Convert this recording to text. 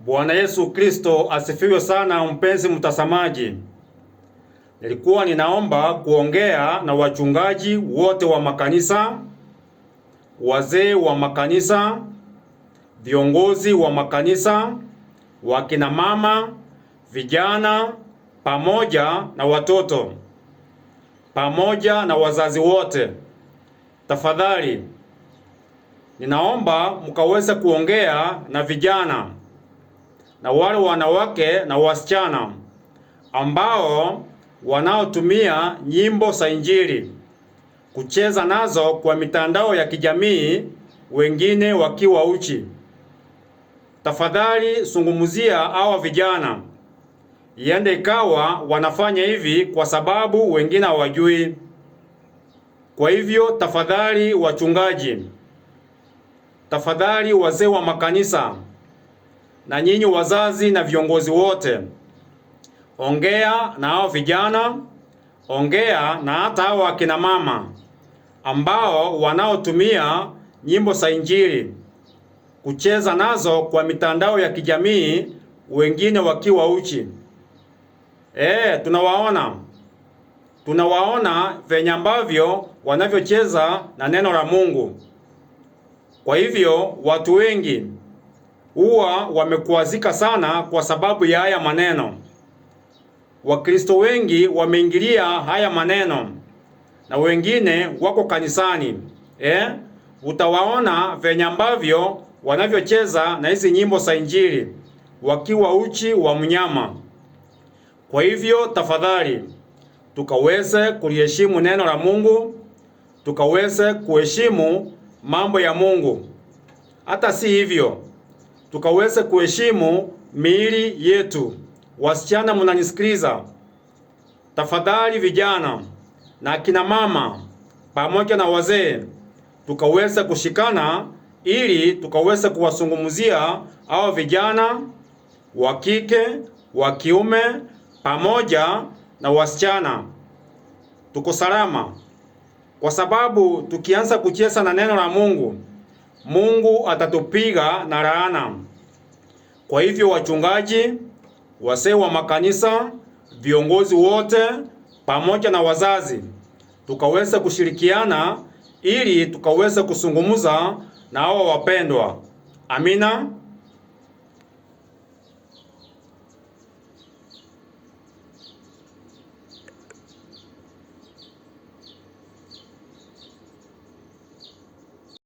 Bwana Yesu Kristo asifiwe sana, mpenzi mtazamaji. Nilikuwa ninaomba kuongea na wachungaji wote wa makanisa, wazee wa makanisa, viongozi wa makanisa, wakina mama, vijana pamoja na watoto, pamoja na wazazi wote. Tafadhali ninaomba mkaweze kuongea na vijana na wale wanawake na wasichana ambao wanaotumia nyimbo za Injili kucheza nazo kwa mitandao ya kijamii, wengine wakiwa uchi. Tafadhali zungumzia hawa vijana, iende ikawa wanafanya hivi kwa sababu wengine hawajui. Kwa hivyo tafadhali wachungaji, tafadhali wazee wa makanisa, na nyinyi wazazi na viongozi wote, ongea na hao vijana, ongea na hata hao akina mama ambao wanaotumia nyimbo za Injili kucheza nazo kwa mitandao ya kijamii, wengine wakiwa uchi. Tunawaona venye ambavyo wanavyocheza na neno la Mungu. Kwa hivyo watu wengi huwa wamekuazika sana kwa sababu ya haya maneno. Wakristo wengi wameingilia haya maneno na wengine wako kanisani. Utawaona venye ambavyo wanavyocheza na hizi nyimbo za Injili wakiwa uchi wa mnyama. Kwa hivyo tafadhali tukaweze kuliheshimu neno la Mungu, tukaweze kuheshimu mambo ya Mungu. Hata si hivyo, tukaweze kuheshimu miili yetu. Wasichana mnanisikiliza, tafadhali vijana na akina mama pamoja na wazee, tukaweze kushikana ili tukaweze kuwazungumzia hao vijana wa kike, wa kiume pamoja na wasichana. Tuko salama, kwa sababu tukianza kucheza na neno la Mungu, Mungu atatupiga na laana. Kwa hivyo wachungaji, wazee wa makanisa, viongozi wote pamoja na wazazi, tukaweze kushirikiana ili tukaweze kuzungumza na hao wapendwa. Amina.